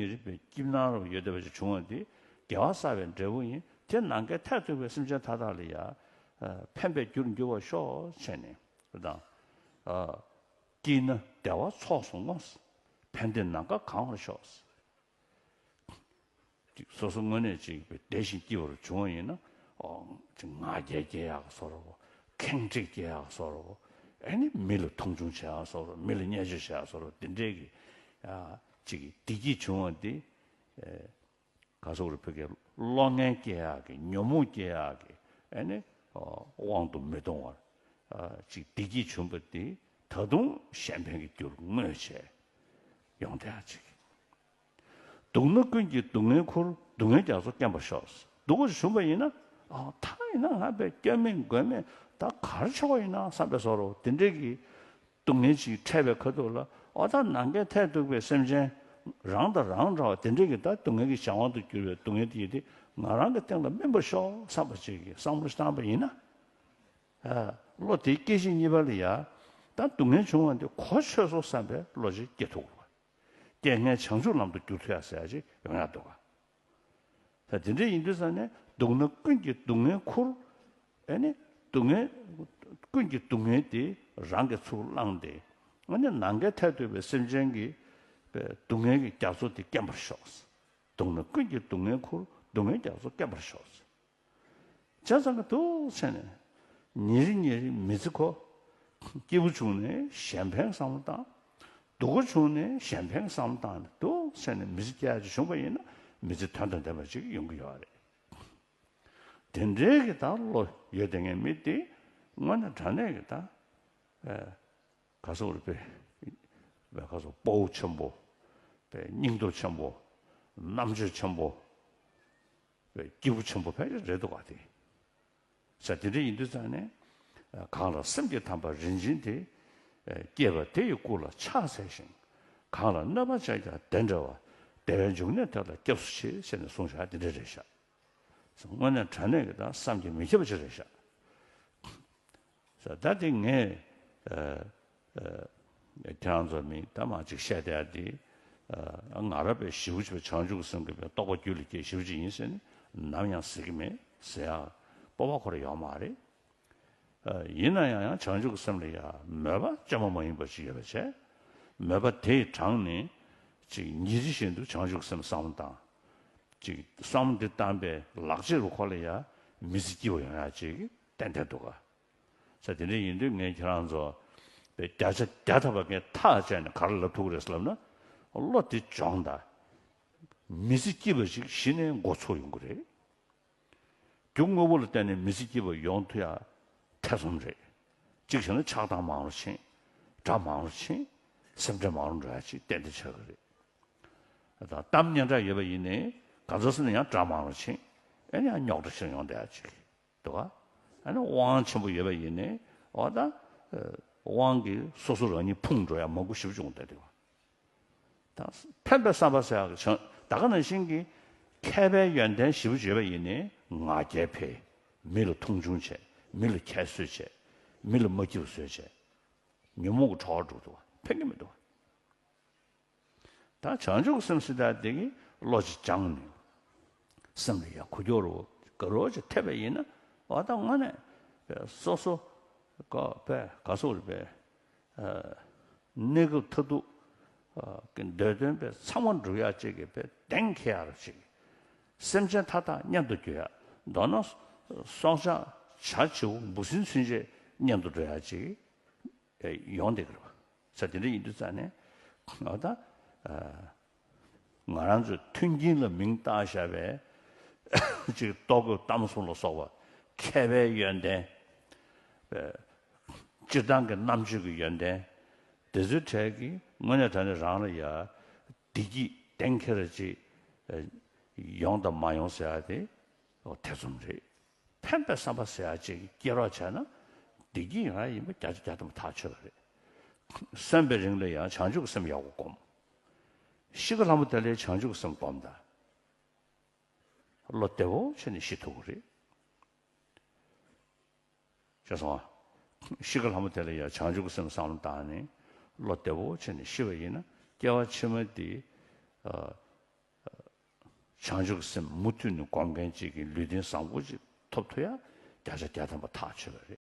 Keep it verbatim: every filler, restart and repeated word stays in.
ཉེ་རིང་པའི་སྐྱིད་སྣང་རབ་ཡོད་བསྡད་པ་ཞིག་བྱུང་བ་འདི་དགེ་བ་བསགས་པའི་འབྲས་བུ་ཡིན། དེ་ནམ་མཁའི་མཐས་གཏུགས་པའི་སེམས་ཅན་མཐའ་དག་ལ་ཡང་ཕན་པའི་རྒྱུར་འགྱུར་བར་ཤོག་བྱས་ནས་དང་། སྐྱིད་ན་བདེ་བ་ཚོགས་སུ་བསྔོ། ཕན་བདེ་ནམ་མཁའ་གང་བར་ཤོག། ཅིག་སོ་སོ་དངོས་གནས་ཅིག་བདེ་ཞིང་སྐྱིད་པར་བྱུང་བ་ཡིན་ན། ཨོ་ཅིག་ང་རྒྱལ་སྐྱེ་ཡག་བཟོ་འདྲ་བོ། ཁེངས་དྲེགས་སྐྱེ་ཡག་བཟོ་འདྲ་བོ། ཨེ་ནི་མི་ལ་མཐོང་ཆུང་བྱེད་ཡག་བཟོ་འདྲ་བོ། མི་ལ་བརྙས་བཅོས་བྱེད་ཡག་བཟོ་འདྲ་བོ། དེ་འདྲས་ཀྱི་ཨ་ཅིག་བདེ་སྐྱིད་བྱུང་བ་འདི་ཨེ་ག་སོག་རུ་ཕ་གིའི་བློ་ངན་སྐྱེ་ཡག་གི། ཉོན་མོངས་སྐྱེ་ཡག་གི། ཨེ་ནི་ཨོ་དབང་དུ་མི་གཏོང་བར་ཨ་ཅིག་བདེ་སྐྱིད་བྱུང་བ་འདི་ད་དུང་གཞན་ཕན་གྱི་རྒྱུར་བསྔོས་བྱས་ཡོང་བསྡད་ཡག་ཅིག་སྡུག་ན་ཀུན་གྱིས་སྡུག་བསྔལ་ཁུར། སྡུག་བསྔལ་རྒྱ་མཚོ་སྐེམ་པར་ཤོག། སྡུག་པ་ཞིག་བྱུང་བ་ཡིན་ན། ཨ་ད་ཡིན་ན་ང་དཔེ་སྐྱོན་མེད་མགོན་མེད། ད་ག་རེ་ཆོག་ཡིན་ན་བསམ་པའི་བཟོ་འདྲ་བོ། དེ་འདྲས་ཀྱི་སྡུག་བསྔལ་ཅིག་འཕྲད་པའི་ཁ་ཐུག་ལ། ཨོ་ད་ནམ་མཁའི་མཐས་གཏུགས་པའི་སེམས་ཅན་རང་དང་རང་འདྲ་བ་དེ་འདྲས་ཀྱི་ད་སྡུག་བསྔལ་གྱི་གཞན་དབང་དུ་གྱུར་པའི་སྡུག་བསྔལ་དེ་ཡིན་ཏེ། ང་རང་གི་སྟེང་ལ་སྨིན་པར་ཤོག་བསམ་པ་ཅིག་གི་བསམ་བློ་ཞིག་བཏང་པ་ཡིན་ན། ཨ་བློ་དེའི་སྐྱེད་ཤིང་གཉིས་པ་ལ་ཡ། ད་སྡུག་བསྔལ་བྱུང་བ་འདི་གོ་ཆོད་སོང་བསམ་པའི་བློ་ཅིག་སྐྱེ་ཐུབ་དགོས། རྐྱེན་ངན་བྱང་ཆུབ་ལམ་དུ་བསྒྱུར་ཐུབ་ཡ་ཟེར་ཡ་ཅིག་ཡོང་ཡ་འདུག་ག་ད་དེ་འདྲ་ཡིན་དུས་ཙང་ནས། སྡུག་ན་ཀུན་གྱིས་སྡུག་བསྔལ་ཁུར། ཨེ་ནི་སྡུག་བསྔལ། ཀུན་གྱིས་སྡུག་བསྔལ་དེ་རང་གིས་ཚུར་བླངས་ཏེ། ཨ་ནི་ནམ་མཁའི་མཐས་གཏུགས་པའི་སེམས་ཅན་གྱི་སྡུག་བསྔལ་གྱི་རྒྱ་མཚོ་དེ་སྐེམ་པར་ཤོག། སྡུག་ན་ཀུན་གྱིས་སྡུག་བསྔལ་ཁུར། སྡུག་བསྔལ་རྒྱ་མཚོ་སྐེམ་པར་ཤོག། བྱས་ཙང་གི་འདུག་བྱས་ནས། ཉིན་རེ་ཉིན་རེ་མི་ཚེ་ཁོ། སྐྱིད་པོ་བྱུང་ནས་གཞན་ཕན་བསམ་བློ་བཏང་། སྡུག་པོ་བྱུང་ནས་གཞན་ཕན་བསམ་བློ་བཏང་ནས་འདུག་བྱས་ནས་མི་ཚེ་སྐྱེལ་ཡག་ཅིག་བྱུང་བ་ཡིན་ན། མི་ཚེ་དོན་དང་ལྡན་པ་ཅིག་ཡོང་གི་ཡོད་རེད། དེ་འདྲའི་གི་ད་བློ་ཡོད་བསྡད་མཁན་མི་དེ་དངོས་གནས་དྲང་གནས་ཀྱི་ད་ཨེ་ག་སོག་རེད་པས། པས་ག་སོག་དཔའ་བོ་ཆེན་པོ། པས་སྙིང་སྟོབས་ཆེན་པོ། རྣམ་དཔྱོད་ཆེན་པོ། པས་སྐྱེས་བུ་ཆེན་པོ་ཕལ་ཆེར་རེད་འདུག་ག་དེ། ས་དེ་འདྲ་ཡིན་དུས་ཙང་ནས། གང་ལ་སེམས་ཀྱི་དམ་པ་རིན་ཆེན་དེ། སྐྱེས་པ་དེ་ཡི་སྐུ་ལ་ཕྱག་འཚལ་ཞིང་། གང་ལ་གནོད་པ་བྱས་ཀྱང་བདེ་འབྲེལ་བ། བདེ་བའི་འབྱུང་གནས་དེ་ལ་སྐྱབས་སུ་མཆི། ཟེར་ནས་གསུངས་བཞག་དེ་འདྲ་རེད་ཤག། དངོས་གནས་དྲང་གནས་ཀྱི་ད་བསམ་གྱིས་མི་ཁྱབ་པ་ཅིག་རེད་ཤག། ས་ད་དེ་ངས་ཨ་ཨ་ཁྱེད་རང་ཚོ་མི་ད་མ་ཅིག་བཤད་བསྡད་ཡ་དེ། ཨ་ང་རང་དཔེ་ཞེ་པོ་ཅིག་བྱང་ཆུབ་ཀྱི་སེམས་ཀྱི་རྟོགས་པ་རྒྱུད་ལ་སྐྱེས་ཞེ་པོ་ཅིག་ཡིན་ཟེར་ནས་ནམ་ཡང་ཟེར་གྱི་མེད་ཟེར་ཡ་སྤོབས་པ་ཁོ་རང་ཡོད་མ་རེད། ཨ་ཡིན་ན་ཡང་ཡང་བྱང་ཆུབ་ཀྱི་སེམས་ལ་ཡང་མོས་པ་བཅོས་མ་མ་ཡིན་པ་ཅིག་ཡོད་པ་བྱས། མོས་པ་དེ་ཡི་གྲངས་ནི་ཅིག་ཉིན་རེ་བཞིན་དུ་བྱང་ཆུབ་ཀྱི་སེམས་བསམ་བློ་བཏང་། ཅིག་བསམ་བློ་འདི་བཏང་པའི་ལག་རྗེས་རུ་ཁོ་ལ་ཡང་མི་ཚེ་སྐྱིད་པོ་ཡོང་ཡག་ཅིག་ཏན་ཏན་འདུག་ག། ས་དེ་འདྲ་ཡིན་དུས་ངས་ཁྱེད་རང་ཚོ་པའི་བརྒྱ་ཆ་བརྒྱ་ཐམ་པ་ངས་ཐག་བཅད་ནས་ག་རེ་ལབ་ཐུབ་ཀྱི་རེད་ལབ་ན། བློ་དེ་སྦྱོངས་དང་། མི་ཚེ་སྐྱིད་པ་ཞིག་གཞི་ནས་འགོ་ཚུགས་ཡོང་གི་རེད། རྒྱུ་དངོས་པོ་ལ་བརྟེན་ནས་མི་ཚེ་སྐྱིད་པ་ཡོང་ཐུབ་ཡ་ཐེ་ཚོམ་རེད། གཅིག་བྱས་ན་ཆགས་སྡང་མང་རུ་ཕྱིན། དགྲ་མང་རུ་ཕྱིན། སེམས་ཁྲལ་མང་རུ་འགྲོ་ཡ་ཅིག་ཏན་ཏན་ཆགས་ཀྱི་རེད། ད་གཏམ་སྙན་གྲགས་ཡོད་པ་ཡིན་ནའི་ག་ཚོད་ཟིན་ན་ཡང་དགྲ་མང་རུ་ཕྱིན། ཨེ་ནི་ཡང་རྙོག་དྲ་ཞིག་ཡོང་བསྡད་ཡ་ཅིག་འདུག་ག། ཨེ་ནི་དབང་ཆེན་པོ་ཡོད་པ་ཡིན་ནའི་འོ་ད་དབང་གིས་སོ་སོ་རང་ཉིད་ཕུང་འགྲོ་ཡ་མང་པོ་ཞེ་པོ་ཅིག་ཡོང་བསྡད་འདུག་ག། ད་ཕན་པའི་བསམ་པ་ཟེར་ཡག་གི་བྱང་ད་ག་ནང་བཞིན་གྱི་མཁས་པའི་ཡོན་ཏན་ཞེ་པོ་ཅིག་ཡོད་པ་ཡིན་ནའི་ང་རྒྱལ་འཕེལ། མི་ལ་མཐོང་ཆུང་བྱས། མི་ལ་ཁྱད་གསོད་བྱས། མི་ལ་མ་སྐྱིད་པ་བཟོས་བྱས། ཉོན་མོངས་ཀྱི་འཕྲོ་བར་འགྲོ་འདུག་བ། ཕན་གྱི་མི་འདུག་བ། ད་བྱང་ཆུབ་ཀྱི་སེམས་ཟེར་ཡག་དེ་གི་བློ་ཅིག་སྦྱངས་ནས། སེམས་ལ་ཡ་ཁུ་སྐྱོ་རུ་དགའ་རུ་ཅིག་ཐེབས་པ་ཡིན་ན། འོ་ད་དངོས་གནས་སོ་སོ་ག་པས་ག་སོག་རེད་པས། ཨ་གནས་སྐབས་མཐར་ཐུག་ཨ་གི་འདོད་དོན་པས་ཚང་མ་འགྲུབ་ཡག་ཅིག་གི་པས་གདེང་འཁེལ་ཡག་ཅིག། སེམས་ཅན་མཐའ་དག་གཉེན་དུ་འགྱུར་ཡག། མདོར་ན་སྲོག་ཆགས་བྱ་བྱིའུ་འབུ་སྲིན་ཚུན་ཆད་གཉེན་དུ་འགྲོ་ཡག་ཅིག་ཡོང་བསྡད་ཀྱི་རེད་པ། ས་དེ་འདྲ་ཡིན་དུས་ཙང་ནས་འོ་ད་ཨ་ང་རང་ཚོའི་མཐུན་རྐྱེན་ལ་མིང་བཏགས་བཞག་པའི་ཅིག་ལྟོ་གོས་གཏམ་གསུམ་ལ་སོགས་པ་མཁས་པའི་ཡོན་ཏན། སྤྱིར་བཏང་གི་རྣམ་དཔྱོད་ཀྱི་ཡོན་ཏན། དེ་ཚོའི་གྲས་ཀྱིས་དངོས་གནས་དྲང་གནས་རང་ལ་ཡ་བདེ་སྐྱིད་གཏན་འཁེལ་ཅིག་ཡོང་དང་མ་ཡོང་ཟེར་ཡག་དེ་ཐེ་ཚོམ་རེད། ཕན་པའི་བསམ་པ་ཟེར་ཡག་ཅིག་སྐྱེ་རོགས་བྱས་ན་བདེ་སྐྱིད་ཡོང་ཡག་ཡིན་པ་བརྒྱ་ཆ་བརྒྱ་ཐམ་པ་ཐག་ཆོད་པ་རེད། གསོན་པའི་རིང་ལ་ཡང་བྱང་ཆུབ་ཀྱི་སེམས་ཡག་པོ་སྒོམ། ཤི་ཁ་ལྷ་མོ་དེ་ལས་བྱང་ཆུབ་ཀྱི་སེམས་སྒོམ་དང་། བློ་བདེ་བོ་བྱས་ནས་ཤི་ཐུབ་ཀྱི་རེད། ཤེས་སོང་ཨ། ཤི་ཁ་ལྷ་མོ་དེ་ལ་ཡང་བྱང་ཆུབ་ཀྱི་སེམས་བསམ་བློ་བཏང་ནས་བློ་བདེ་བོ་བྱས་ནས་ཤི་བ་ཡིན་ན། སྐྱེ་བ་ཕྱི་མ་དེ་ཨ་ བྱང་ཆུབ་ཀྱི་སེམས་མུ་མཐུད་ནས་སྒོམ་མཁན་གཅིག་གིས་ལུས་རྟེན་བཟང་པོ་ཅིག་ཐོབ་ཐུབ་ཡ་བརྒྱ་ཆ་བརྒྱ་ཐམ་པ་ཐག་ཆོད་པ་རེད།